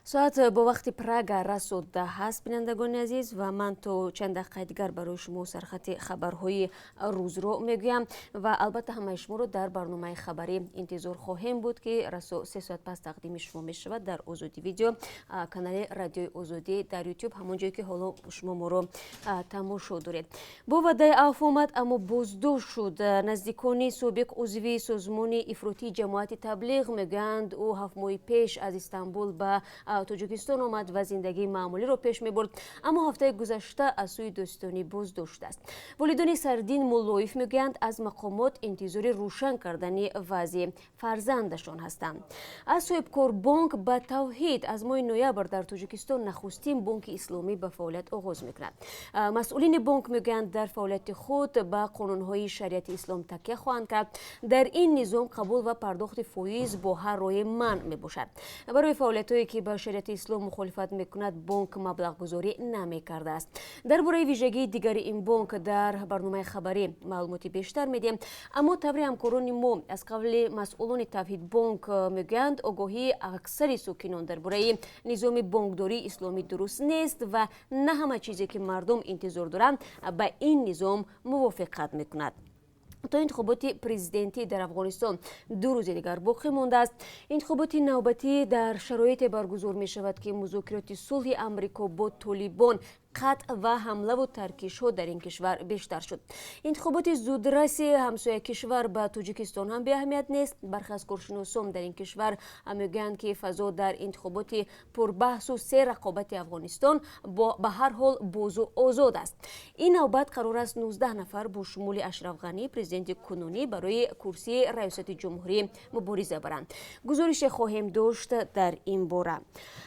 Соат бо вақти Прага расо 10 ҳаст, бинандагони азиз, ва ман то чанд дақиқаи дигар барои шумо сархати хабарҳои рӯзро мегӯям ва албатта ҳамаи шуморо дар барномаи хабарӣ интизор хоҳем буд, ки расо 3 соат пас тақдими шумо мешавад дар Озодӣ Видео, канали Радиои Озодӣ дар Ютуб, ҳамон ҷое ки ҳоло шумо моро тамошо доред. Бо ваъдаи афв омад, аммо боздошт шуд. Наздикони собиқ узви созмони ифротии Ҷамоати Таблиғ мегӯянд, ӯ 7 моҳи пеш аз Истанбул ба Тоҷикистон омад ва зиндагии маъмулиро пеш мебурд, аммо ҳафтаи гузашта аз сӯи додситонӣ боздошт шудааст. Волидони Сардин Муллоев мегӯянд, аз мақомот интизори рӯшан кардани вазъи фарзандашон ҳастанд. Аз соҳибкор бонк ба тавҳид. Аз моҳи ноябр дар Тоҷикистон нахустин бонки исломӣ ба фаъолият оғоз мекунад. Масъулини бонк мегӯянд, дар фаъолияти худ ба қонунҳои шариати ислом такя хоҳанд кард. Дар ин низом қабул ва пардохти фоиз бо ҳар роҳе манъ мебошад. Барои фаъолиятҳое, ки ба шариати ислом мухолифат мекунад, бонк маблағгузорӣ намекардааст. Дар бораи вижагии дигари ин бонк дар барномаи хабарӣ маълумоти бештар медиҳем. Аммо тавре ҳамкорони мо аз қавли масъулони Тавҳид Бонк мегӯянд, огоҳии аксари сокинон дар бораи низоми бонкдории исломӣ дуруст нест ва на ҳама чизе, ки мардум интизор доранд, ба ин низом мувофиқат мекунад. То интихоботи президентӣ дар Афғонистон 2 рӯзи дигар боқӣ мондааст. Интихоботи навбатӣ дар шароите баргузор мешавад, ки музокироти сулҳи Амрико бо Толибон қатъ ва ҳамлаву таркишҳо дар ин кишвар бештар шуд. Интихоботи зудраси ҳамсоя кишвар ба Тоҷикистон ҳам беаҳамият нест. Бархе аз коршиносон дар ин кишвар мегӯянд, ки фазо дар интихоботи пурбаҳсу серрақобати Афғонистон ба ҳар ҳол бозу озод аст. Ин навбат қарор аст 19 нафар бо шумули Ашраф Ғанӣ, президенти кунунӣ, барои курсии раёсати ҷумҳурӣ мубориза баранд. Гузорише хоҳем дошт дар ин бора.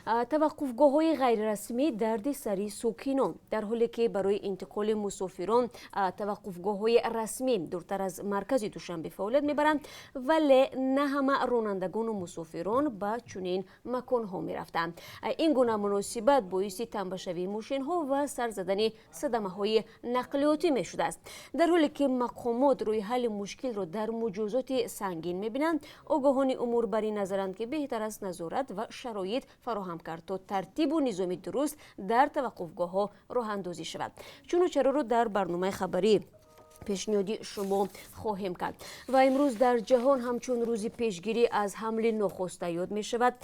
Таваққуфгоҳҳои ғайрирасмӣ дарди сари сокинон. Дар ҳоле ки барои интиқоли мусофирон таваққуфгоҳҳои расмӣ дуртар аз маркази Душанбе фаъолият мебаранд, вале на ҳама ронандагону мусофирон ба чунин маконҳо мерафтанд. Ин гуна муносибат боиси тамбашавии мошинҳо ва сар задани садамаҳои нақлиётӣ мешудааст. Дар ҳоле ки мақомот рӯи ҳалли мушкилро дар муҷозоти сангин мебинанд, огоҳони умур бар ин назаранд, ки беҳтар аст назорат ва шароит фароҳам кард, то тартибу низоми дуруст дар таваққуфгоҳҳо роҳандозӣ шавад. Чуну чароро дар барномаи хабарӣ пешниҳоди шумо хоҳем кард. Ва имрӯз дар ҷаҳон ҳамчун рӯзи пешгирӣ аз ҳамли нохоста ёд мешавад.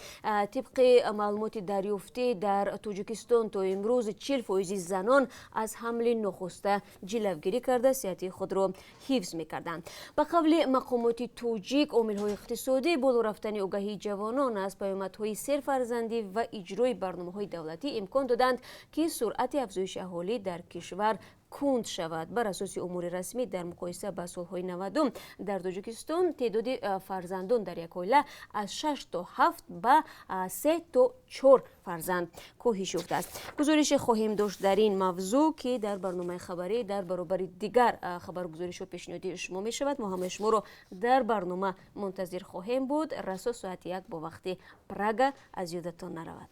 Тибқи маълумоти дарёфтӣ, дар Тоҷикистон то имрӯз 40 фоизи занон аз ҳамли нохоста ҷилавгирӣ карда, сиҳати худро ҳифз мекарданд. Ба қавли мақомоти тоҷик, омилҳои иқтисодӣ, боло рафтани огаҳии ҷавонон аз паёмадҳои серфарзандӣ ва иҷрои барномаҳои давлатӣ имкон доданд, ки суръати афзоиши аҳолӣ дар кишвар кунд шавад. Бар асоси омори расмӣ, дар муқоиса ба солҳои 90-ум дар Тоҷикистон теъдоди фарзандон дар як оила аз шаш то ҳафт ба 3 то 4 фарзанд коҳиш ёфтааст. Гузорише хоҳем дошт дар ин мавзӯъ, ки дар барномаи хабарӣ дар баробари дигар хабаргузоришҳо пешниҳоди шумо мешавад. Мо ҳамаи шуморо дар барнома мунтазир хоҳем буд. Расо соати 1 бо вақти Прага. Аз ёдатон наравад.